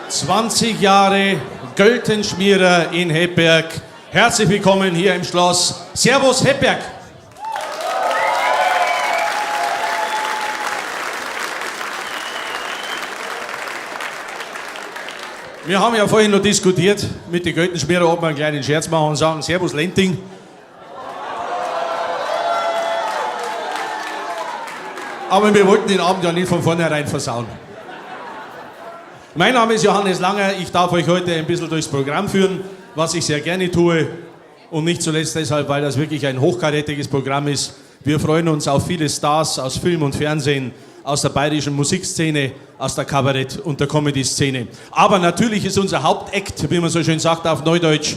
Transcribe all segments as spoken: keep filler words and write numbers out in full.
Zwanzig Jahre Göltenschmierer in Hetberg. Herzlich willkommen hier im Schloss. Servus, Hetberg! Wir haben ja vorhin noch diskutiert mit den Göltenschmierer, ob wir einen kleinen Scherz machen und sagen: „Servus, Lenting.“ Aber wir wollten den Abend ja nicht von vornherein versauen. Mein Name ist Johannes Langer. Ich darf euch heute ein bisschen durchs Programm führen, was ich sehr gerne tue. Und nicht zuletzt deshalb, weil das wirklich ein hochkarätiges Programm ist. Wir freuen uns auf viele Stars aus Film und Fernsehen, aus der bayerischen Musikszene, aus der Kabarett- und der Comedy-Szene. Aber natürlich ist unser Hauptact, wie man so schön sagt auf Neudeutsch,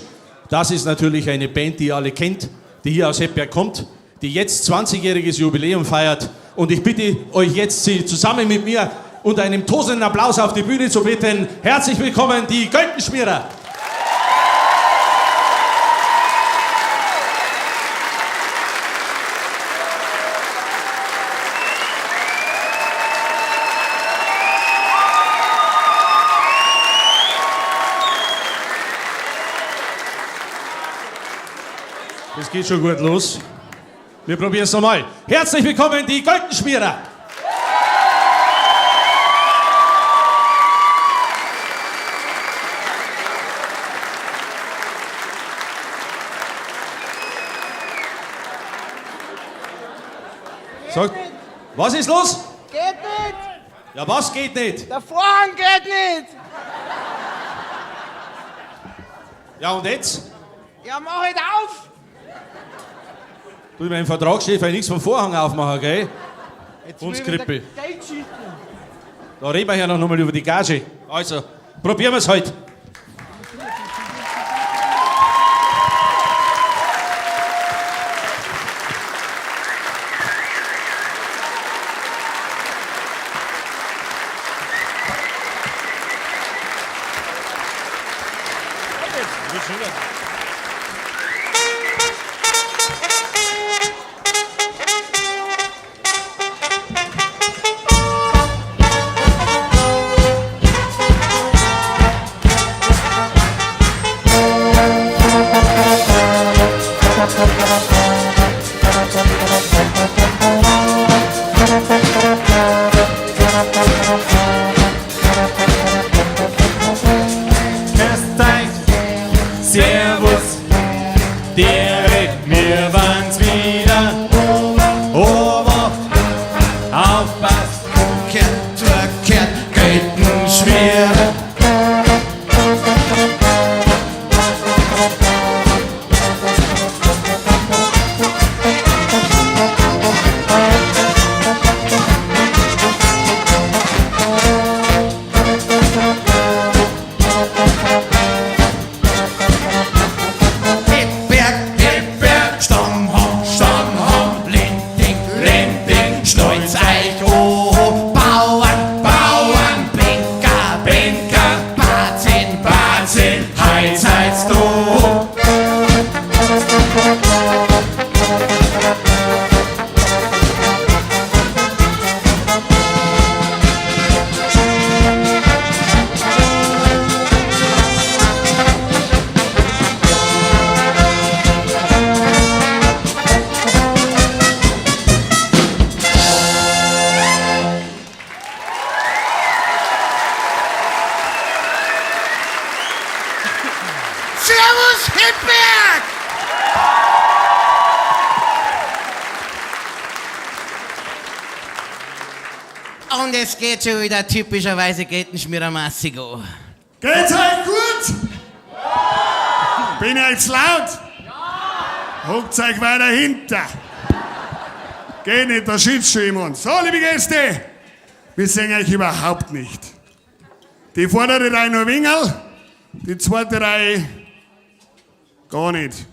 das ist natürlich eine Band, die ihr alle kennt, die hier aus Hetberg kommt, die jetzt zwanzigjähriges Jubiläum feiert. Und ich bitte euch jetzt, sie zusammen mit mir unter einem tosenden Applaus auf die Bühne zu bitten. Herzlich willkommen, die Göltenschmierer! Das geht schon gut los. Wir probieren es nochmal. Herzlich willkommen, die Göltenschmierer! Sagt, was ist los? Geht nicht! Ja, was geht nicht? Der Vorhang geht nicht! Ja, und jetzt? Ja, mach halt auf! Du, in meinem Vertrag steht, weil nichts vom Vorhang aufmachen, gell? Jetzt will ich wieder Geld schießen. Da reden wir ja noch mal über die Gage. Also, probieren wir es halt. Grüßt euch. Servus. Direkt, mir waren's wieder. Obacht, aufpasst, umkehrt, verkehrt, Göltenschmierer. Hetberg, Hetberg, Stammheim, Stammheim, Lenting, Lenting, schnallt euch an. Bauern, Bauern, Bänker, Bänker, Batzen, Batzen, heut seid's dran. Servus, Hetberg! Und es geht schon wieder typischerweise Göltenschmierer-mäßig ab. Geht's euch gut? Bin ich euch zu laut? Hockt euch weiter hinter. Geht nicht, da schützt schon jemand. So, liebe Gäste, wir sehen euch überhaupt nicht. Die vordere Reihe nur ein wenig, die zweite Reihe gar nicht.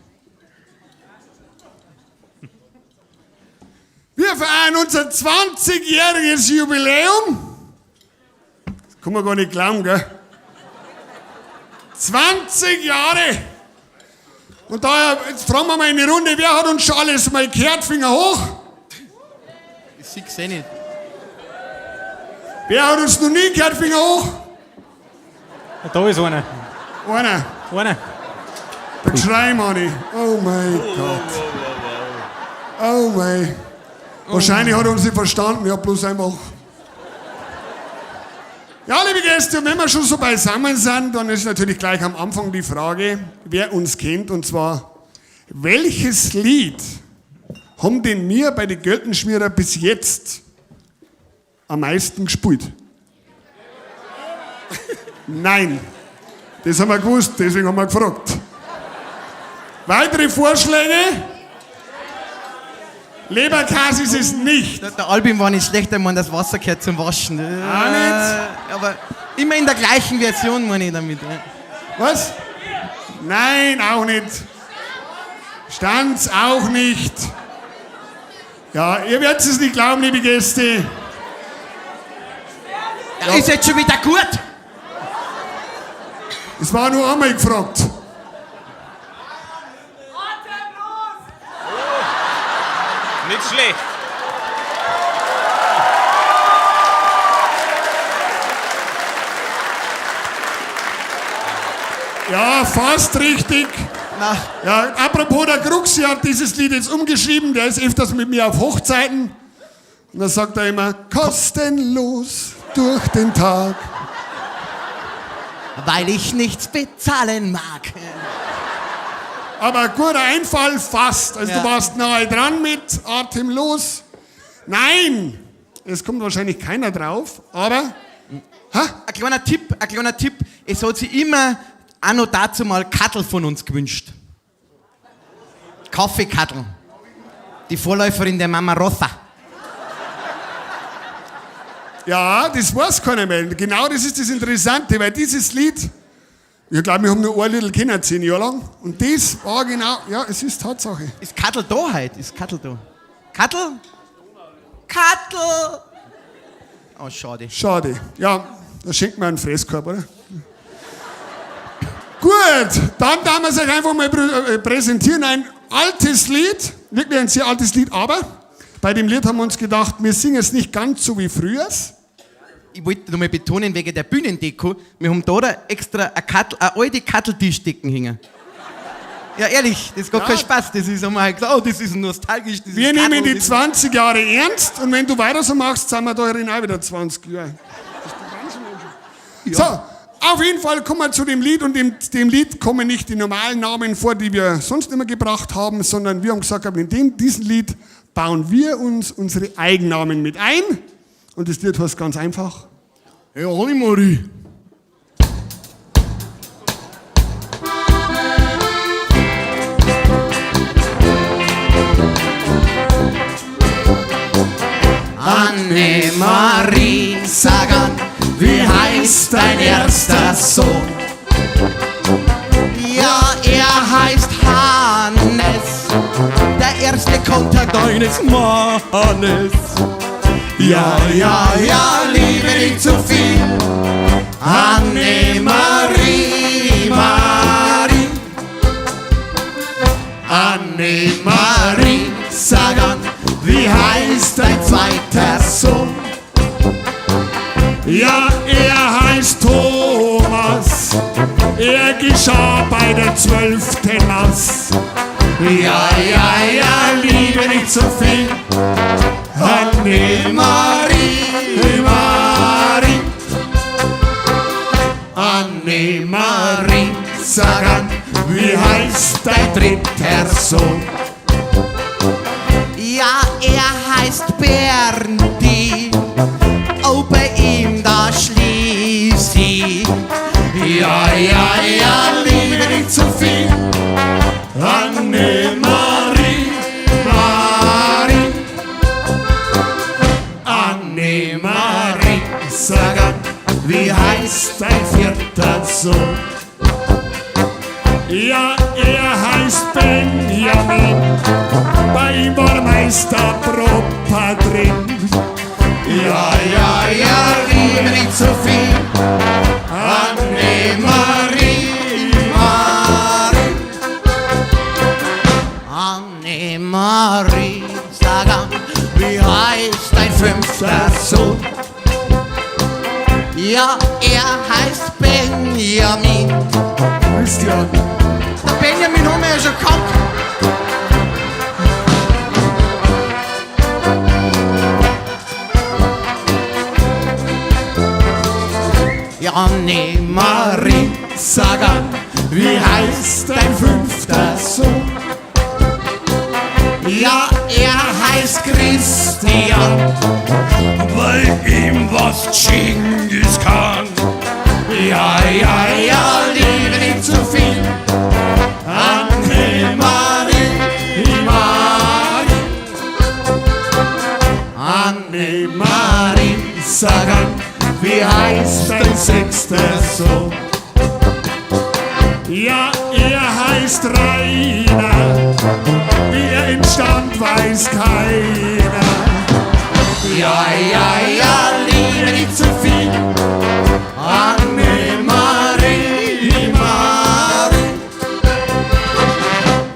Wir feiern unser zwanzigjähriges Jubiläum. Das kann man gar nicht glauben, gell? Zwanzig Jahre! Und da, jetzt fragen wir mal in die Runde, wer hat uns schon alles mal gehört? Finger hoch. Ich seh's eh nicht. Wer hat uns noch nie gehört? Finger hoch. Da ist einer. Einer. Einer. Der Geschrei, Manni. Oh mein Gott. Oh mein. Wahrscheinlich hat er uns nicht verstanden. Ich habe bloß einfach. Ja, liebe Gäste, und wenn wir schon so beisammen sind, dann ist natürlich gleich am Anfang die Frage, wer uns kennt, und zwar, welches Lied haben denn wir bei den Gürtelschmierer bis jetzt am meisten gespielt? Nein. Das haben wir gewusst, deswegen haben wir gefragt. Weitere Vorschläge? Leberkäse ist es nicht. Der, der Albin war nicht schlecht, ich meine, das Wasser gehört zum Waschen. Auch nicht. Äh, aber immer in der gleichen Version, meine ich damit. Ja. Was? Nein, auch nicht. Stanz auch nicht. Ja, ihr werdet es nicht glauben, liebe Gäste. Ja, ist jetzt schon wieder gut. Es war nur einmal gefragt. Nicht schlecht. Ja, fast richtig. Na. Ja, apropos, der Gruxi hat dieses Lied jetzt umgeschrieben, der ist öfters mit mir auf Hochzeiten. Und da sagt er immer: „Kostenlos durch den Tag.“ Weil ich nichts bezahlen mag. Aber guter Einfall, fast. Also, ja, du warst nahe dran mit Atemlos. Nein, es kommt wahrscheinlich keiner drauf, aber, ha? Ein kleiner Tipp, ein kleiner Tipp. Es hat sich immer auch noch dazu mal Kattel von uns gewünscht. Kaffeekattel. Die Vorläuferin der Mama Rosa. Ja, das weiß keiner mehr. Genau das ist das Interessante, weil dieses Lied, ich glaube, wir haben nur ein Liedl können, zehn Jahre lang. Und das war genau, ja, es ist Tatsache. Ist Kattel da heute? Ist Kattel da? Kattel? Kattel! Oh, schade. Schade. Ja, da schenkt man einen Fresskorb, oder? Gut, dann tun wir es euch einfach mal prä-, äh, präsentieren. Ein altes Lied, wirklich ein sehr altes Lied, aber bei dem Lied haben wir uns gedacht, wir singen es nicht ganz so wie früher. Ich wollte nochmal betonen, wegen der Bühnendeko, wir haben da, da extra eine Kattel, eine alte Katteltischdecke hängen. Ja, ehrlich, das ist gar kein Spaß. Ja. Das ist einmal gesagt, oh, das ist nostalgisch, das ist Kattel, das ist. Wir nehmen die zwanzig Jahre ernst und wenn du weiter so machst, sind wir da drin auch wieder zwanzig Jahre. Ja. So, auf jeden Fall kommen wir zu dem Lied und dem, dem Lied kommen nicht die normalen Namen vor, die wir sonst immer gebracht haben, sondern wir haben gesagt, in dem, diesem Lied bauen wir uns unsere Eigennamen mit ein. Und das Lied heißt ganz einfach: Hey, Annemarie. Annemarie, sag an, wie heißt dein erster Sohn? Ja, er heißt Hannes, der erste Kontakt deines Mannes. Ja, ja, ja, liebe nicht zu viel. Annemarie, Marie. Annemarie, sag an, wie heißt dein zweiter Sohn? Ja, er heißt Thomas. Er geschah bei der zwölften Mass. Ja, ja, ja, liebe nicht zu viel. Annemarie, Marie. Annemarie, sag an, wie heißt dein dritter Sohn? Ja, er heißt Berndi, auch bei ihm, da schließ ich. Ja, ja, ja, liebe nicht zu viel. Annemarie, Marie. Annemarie, sag an, wie heißt dein vierter Sohn? Ja, er heißt Benjamin, bei ihm war meist der Propa drin. Ja, ja, ja, liebe nicht zu viel. Annemarie, Marie. Annemarie, sag an, wie heißt dein fünfter Sohn? Ja, Er heißt Benjamin. Christian. Der Benjamin haben wir ja schon gehabt. Ja, Annemarie, sag an, wie heißt dein fünfter Sohn? Ja, er heißt Christian, weil ihm was Genghis Khan. Ja, ja, ja, liebe nicht zu viel. Annemarie, Marie. Annemarie, sag an, wie heißt dein sechster Sohn? Ja, er heißt Rainer. Wie er entstand, weiß keiner. Ja, ja, ja, liebe nicht zu viel. Annemarie, Marie.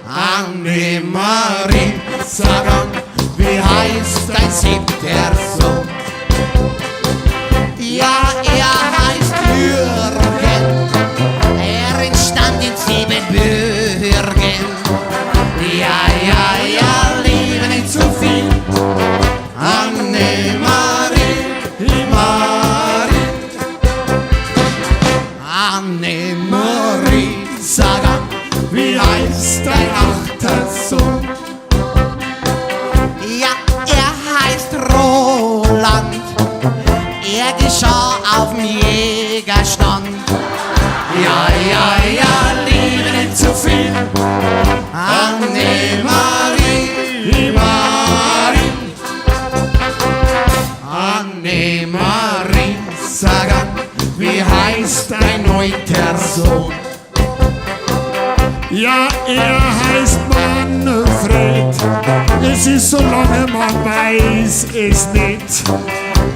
Annemarie, sag an, wie heißt dein siebter Sohn? Ja, er heißt Jürgen. Er entstand in Siebenbürgen. Ja, ja, ja, liebe nicht zu viel. Annemarie, Marie. Annemarie, sag an, wie heißt dein achter Sohn? Ja, er heißt Roland. Er geschah auf'm Jägerstand. Ja, ja, ja, liebe nicht zu viel. Annemarie, Marie. Annemarie, sag an, wie heißt dein neunter Sohn? Ja, er heißt Manfred. Es ist, solange man weiß, es nicht.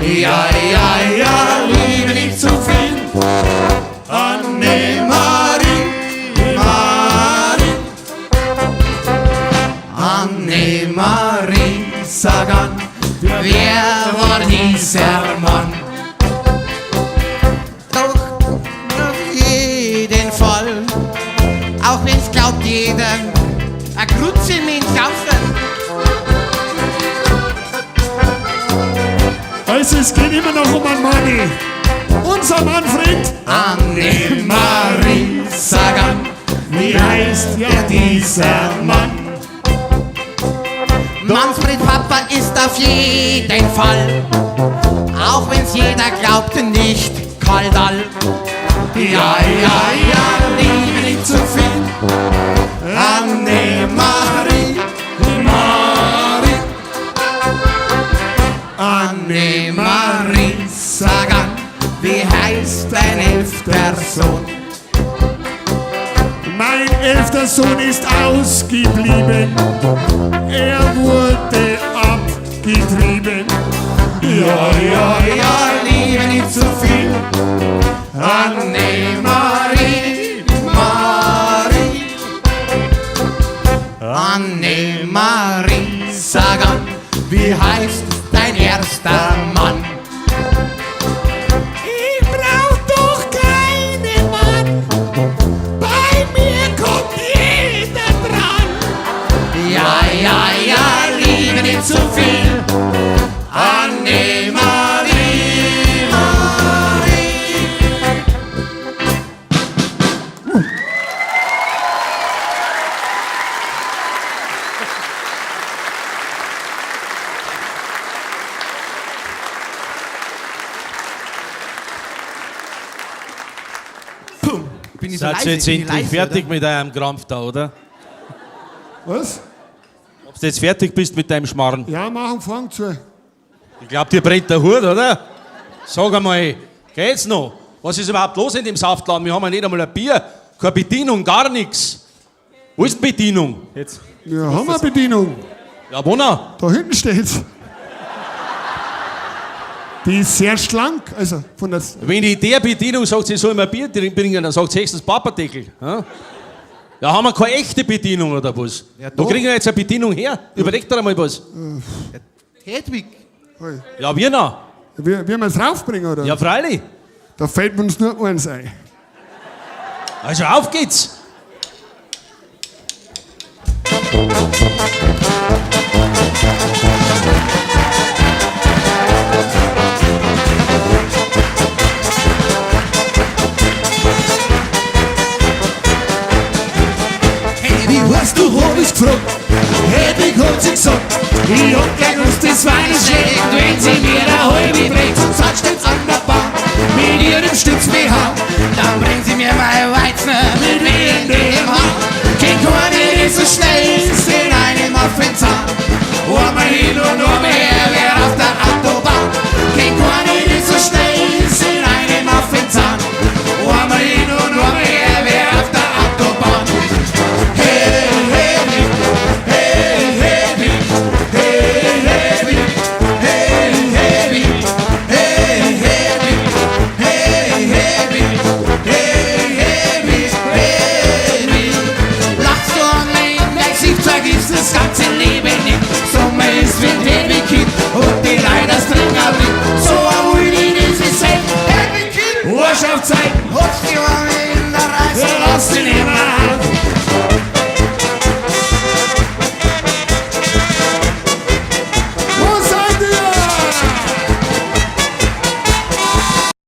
Ja, ja, ja, liebe nicht zu viel. Annemarie, Marie. Annemarie, sag an, wer war dieser Mann? Doch auf jeden Fall, auch wenn's glaubt jeder, ein Kruzzi mit Kaufland. Also es geht immer noch um einen Manni. Unser Manfred. Annemarie, sag an, wie heißt ja dieser Mann? Manfred Papa ist auf jeden Fall, auch wenn's jeder glaubt, nicht Karl Dall. Ja, ja, ja, liebe nicht zu viel. Annemarie, Marie. Annemarie, sag an, wie heißt dein elfter Sohn? Mein elfter Sohn ist ausgeblieben. Er wurde abgetrieben. Ja, ja, ja, liebe nicht zu viel. Annemarie, Marie. Annemarie, sag an, wie heißt dein erster Mann? Ich brauch doch keinen Mann. Bei mir kommt jeder dran. Ja, ja, ja, liebe nicht zu viel. Annemarie, Marie. Puh, bin ich so leise? Seid ihr jetzt endlich fertig mit eurem Krampf da, oder? Was? Ob du jetzt fertig bist mit deinem Schmarrn? Ja, mach und fang zu. Ich glaub, dir brennt der Hut, oder? Sag einmal, geht's noch? Was ist überhaupt los in dem Saftladen? Wir haben ja nicht einmal ein Bier, keine Bedienung, gar nichts. Wo ist die Bedienung? Jetzt. Ja, haben wir Bedienung. Ja, wo denn? Da hinten steht's. Die ist sehr schlank, also von der S- Wenn ich der Bedienung sag, sie soll mir ein Bier drin bringen, dann sagt sie höchstens Papadeckel. Ja? Ja, haben wir keine echte Bedienung, oder was? Ja, doch. Wo kriegen wir jetzt eine Bedienung her? Überleg dir einmal was. Hedwig. Ui. Ja, wie noch? Wie, wie wir es raufbringen, oder? Ja, freilich. Da fällt uns nur eins ein. Also auf geht's! Hedwig, hast du, hab ich gefragt. Hedwig hat sie gesagt, ich hab gleich Lust, das war nicht schlecht, wenn sie mir eine Halbe bringt. Sonst steht's an der Bahn mit ihrem Stütz-B H. Dann bringt sie mir meine Weizen mit W M D M H. Kennt keiner, die so schnell ist, in einem Affenzahn. Einmal hin und einmal her, wie auf der Autobahn. Kennt keiner, die so schnell ist, in einem Affenzahn. Einmal hin und einmal her, wie auf der Autobahn. Hey, hey, hey, hey, hey, hey, hey, hey, hey, hey, hey, hey, hey, hey, hey, hey, hey, hey, hey. Lachst du an mein Gesicht, vergiss das ganze Leben nicht. Sommer ist wie Baby Kind und die Leute trinken mit. So ein Uli, das ist ein Happy Kind. Wasch auf Zeit. Hoch die Arme.